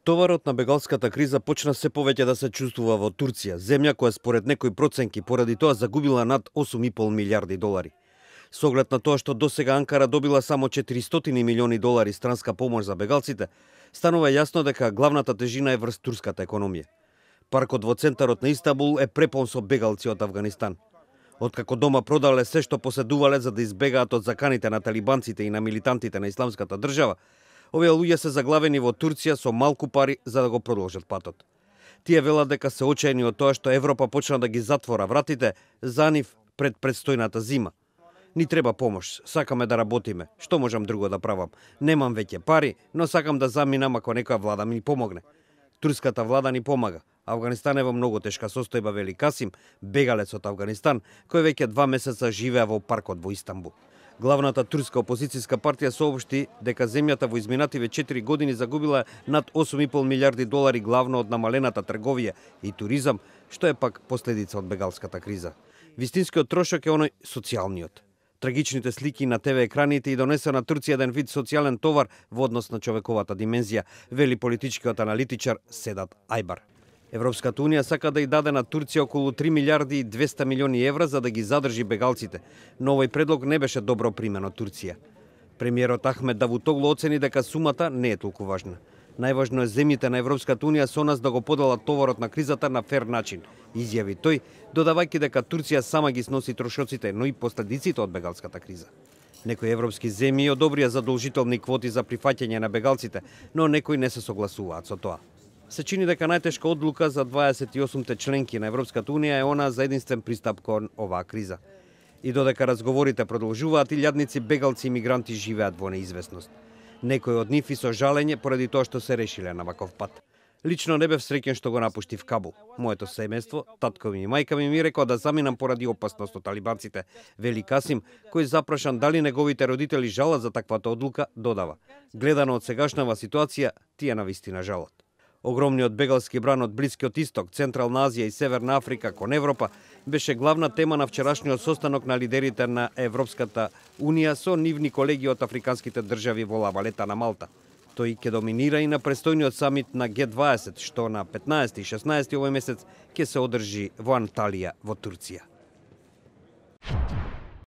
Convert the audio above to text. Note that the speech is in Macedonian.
Товарот на бегалската криза почна се повеќе да се чувствува во Турција, земја која според некои проценки поради тоа загубила над 8,5 милиарди долари. Со оглед на тоа што досега Анкара добила само 400 милиони долари странска помош за бегалците, станува јасно дека главната тежина е врз турската економија. Паркот во центарот на Истанбул е препон со бегалци од Авганистан. Откако дома продале се што поседувале за да избегаат од заканите на талибанците и на милитантите на Исламската држава, овие луѓе се заглавени во Турција со малку пари за да го продолжат патот. Тие велат дека се очаени од тоа што Европа почна да ги затвора вратите за нив пред предстојната зима. Ни треба помош, сакаме да работиме, што можам друго да правам? Немам веќе пари, но сакам да заминам ако некоја влада ми помогне. Турската влада ни помага. Авганистан е во многу тешка состојба, вели Касим, бегалец од Авганистан, кој веќе 2 месеца живеа во паркот во Истанбул. Главната турска опозицијска партија соопшти дека земјата во изминативе 4 години загубила над 8,5 милиарди долари главно од намалената трговија и туризам, што е пак последица од бегалската криза. Вистинскиот трошок е оној социјалниот. Трагичните слики на ТВ екраните и донесе на Турција еден вид социјален товар во однос на човековата димензија, вели политичкиот аналитичар Седат Ајбар. Европската унија сака да ја даде на Турција околу 3 милиарди и 200 милиони евра за да ги задржи бегалците, но овој предлог не беше добро примен од Турција. Премиерот Ахмед Давутоглу оцени дека сумата не е толку важна. Најважно е земјите на Европската унија со нас да го поделат товарот на кризата на фер начин, изјави тој, додавајќи дека Турција сама ги сноси трошоците, но и последиците од бегалската криза. Некои европски земји одобрија задолжителни квоти за прифаќање на бегалците, но некои не се согласуваат со тоа. Се чини дека најтешка одлука за 28-те членки на Европската унија е она за единствен пристап кон оваа криза. И додека разговорите продолжуваат, илјадници бегалци и мигранти живеат во неизвестност. Некои од нив и со жалење поради тоа што се решиле на ваков пат. Лично не бев среќен што го напуштив Кабул. Моето семејство, татко ми и мајка ми рекоа да заминам поради опасност од талибанците, вели Касим, кој запрашан дали неговите родители жалат за таквата одлука, додава: гледано од сегашнава ситуација, тие навистина жалат. Огромниот бегалски бран од Блискиот Исток, Централна Азија и Северна Африка кон Европа беше главна тема на вчерашниот состанок на лидерите на Европската унија со нивни колеги од африканските држави во Лавалета на Малта. Тој ќе доминира и на престојниот самит на Г20, што на 15 и 16 овој месец ќе се одржи во Анталија во Турција.